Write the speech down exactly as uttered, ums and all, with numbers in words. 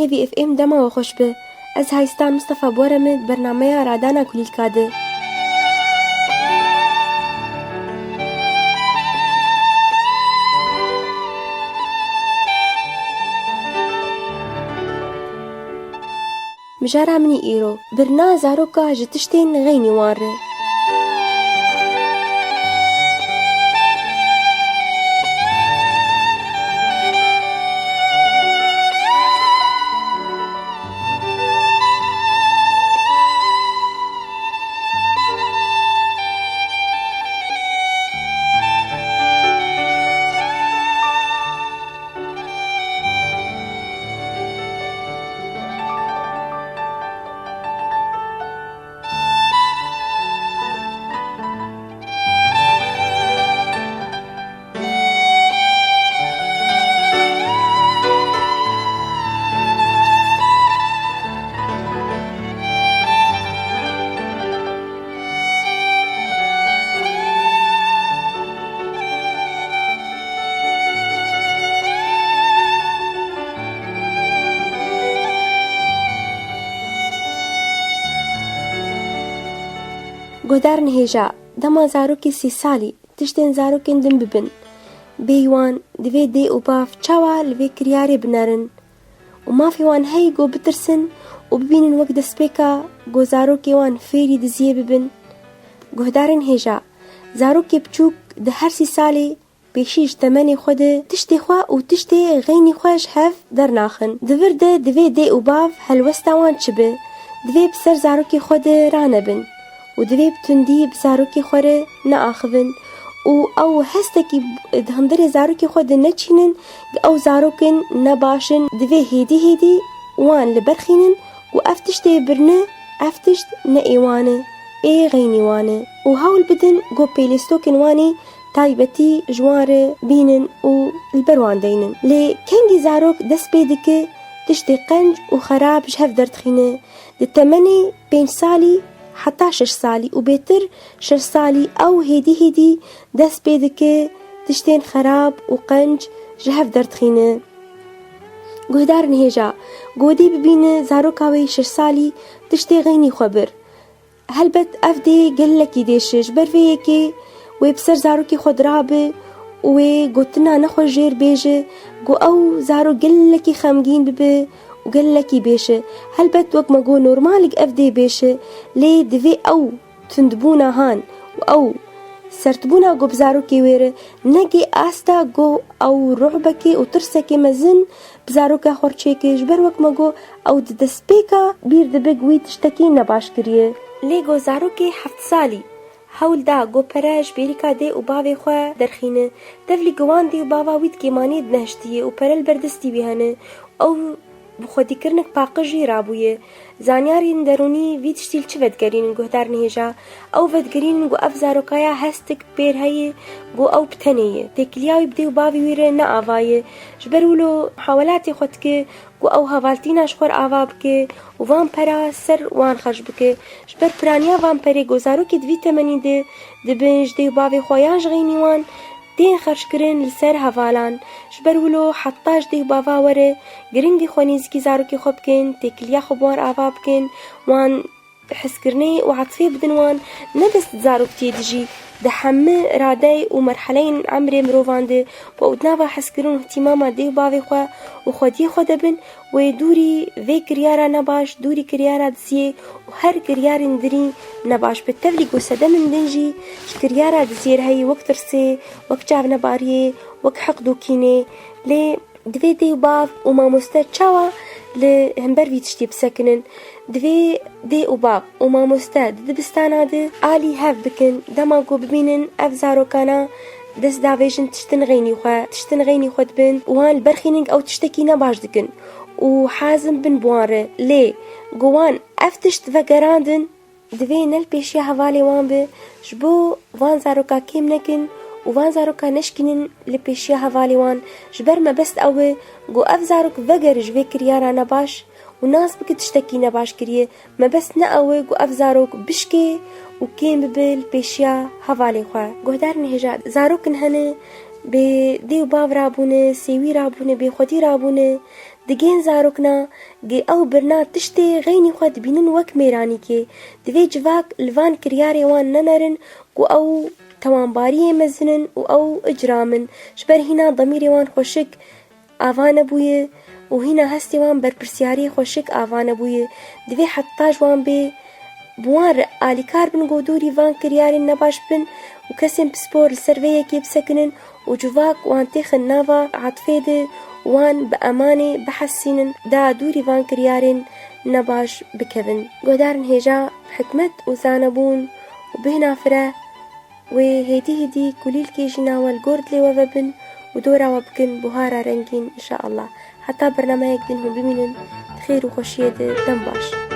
Hêvî F M, dema we xweş be. Ez Haystan Mistefa bi we re me di bernameya Radana Kulîlka de. Mijara min îro, birina zaroka ji tiştên xeynî wan re. Guhdarin hêja, dema zarokê sê salî tiştên zarokên din bibin, bêyî wan divê dê û bav çawa li vê kiryarê binerin û mafê wan heye ku bitirsin û bibînin wek destpêka ku zarokê wan fêrî diziyê bibin. Guhdarên hêja, zarokê biçûk di her sî salê pêşî ji temenê xwe de tiştê xwe û tiştê xeynî xwe ji hev dernaxin. Di vir de divê dê û bav helwesta wan çi be? Divê bi ser zarokê xwe de ranebin û divê bi tundî bi zarokê xwe re neaxivin û ew hestekî di hundirê zarokê xwe de neçînin, ew zarokin nebaş in. Divê hêdî hêdî wan li ber xînin ku ev tiştê birine, ev tişt ne ê wan e, ê xeynî wan e û hewl bidin ku pêlêstokên wan ê taybetî ji wan re bînin û li ber wan deynin. Lê kengî zarok dest pê dike tiştê qenc û xerab ji hev derdixîne. Di temenê pênc salî heta şeş salî û bêtir şeş salî ew hêdî hêdî dest pê dike tiştên xerab û qenc ji hev derdixîne. Guhdarên hêja, godî bibîne zaroka wê şeş salî tiştê xeynî xwe bir. Helbet ev dê gelekî dêş e, ji ber vê yekê wê bi ser zarokê xwe dirabe û wê gotina nexwe jêr bêje ku ew zarok gelekî xemgîn bibe û gelekî bêş e. Helbet wek me got, normalek ev dê bêş e, lê divê ew tundbûna han û ew sertbûna ku bi zarokê wê re neke asta ku ew ruhbekê û tirsekê mezin bi zaroka xwe re çêke, ji ber wek me got, ew di destpêka bîr dibe ku wî tiştekî nebaş kiriye. Lê ku zarokê heft salî hewl da ku pere ji bêrîka dê û bavê xwe derxîne, tevlî ku wan dê û bava wî di kêmaniyê de nehiştiye û pere li ber destî wî hene, ew bi xwedîkirinek paqij jî rabûye. Zanyarên derûnî vî tiştî li çi vedigerînin guhdarên hêja? Ew vedigerînin ku ev zarokaya hestik pêr heye ku ew bi tenê ye. Têkiliya wî bi dê û bavê wî re ne ava ye. Ji ber wilo muhawelatê xwe dike ku ew hevaltîna ji xwe re ava bike û van pera ser wan xerc bike. Ji ber piraniya van perê ku zarokê di vî temenî de dibin ji dê û bavê xwe yan ji xeynî wan, tên xerckirin li ser hevalan. Ji ber wilo heta ji dê û bava were, giringî xwe nêzîkî zarokê xwe bikin, têkiliya xwe bi wan re ava bikin, wan hezkirinê û etifê bidin wan, ne bes di zaroktiyê de jî, di hemî radeyê û merheleyên emrê mirovan de, ku ew di nava hezkirin û îhtîmama dê û bavê xwe û xwediyê xwe de bin, wê dûrî vê kiryara nebaş, dûrî kiryara diziyê û her kiryarên din jî nebaş be. Tevlî ku sedemên din jî ji kiryara diziyê re heye, wek tirsê, wek çavnebariyê, wek heqd û kînê. Lê divê dê û bav û mamoste çawa li hember vî tiştî bisekinin? Divê dê û bav û mamoste di dibistana de alî hev bikin, dema ku bibînin ev zarokana dest davêjin tiştin xeynî xwe, tiştin xeynî xwe dibin û wan li ber xînin ew tiştekî nebaş dikin û hazim bin bi wan re. Lê ku wan ev tişt vegerandin, divê ne li pêşiya hevalê wan be, ji bo van zaroka kêm nekin û van zaroka neşkînin li pêşiya hevalê wan. Ji ber mebest ew e ku ev zarok vegere ji vê kiryara nebaş û nas bike tiştekî nebaş kiriye. Mebest ne ew e ku ev zarok bişkê û kêm bibe li pêşiya hevalê xwe. Guhdarên hêja, zarokin hene bê dê û bav rabûne, sêwî rabûne, bêxwedî rabûne, Digên zarokna gi ew birna tiştê xeynî xwe dibînin wek mêranîkê. Divê civak li van kiryarê wan nenerin ku ew tewanbariyê mezin in û ew icram in. Ji ber hîna demîrê wan xweşik ava nebûye û hîna hestê wan berpirsiyariyê xweşik ava nebûye. Divê heta ji wan bê bi wan re alîkar bin ku dûrî van kiryarên nebaş bin û kesên pispor li ser vê yekê bisekinin û civak wan têxin nava atifê de û wan bi emanê bihesînin da dûrî van kiryarên nebaş bikevin. Guhdarên hêja bi hikmet û zanebûn û bêhna fireh wê hêdî hêdî kulîlkê jîna we li gor dilê we vebin û dora we bikin buhara rengîn, inşaallah. Heta bernameyek din hûn bimînin, di xêr û xweşiyê de, dem baş.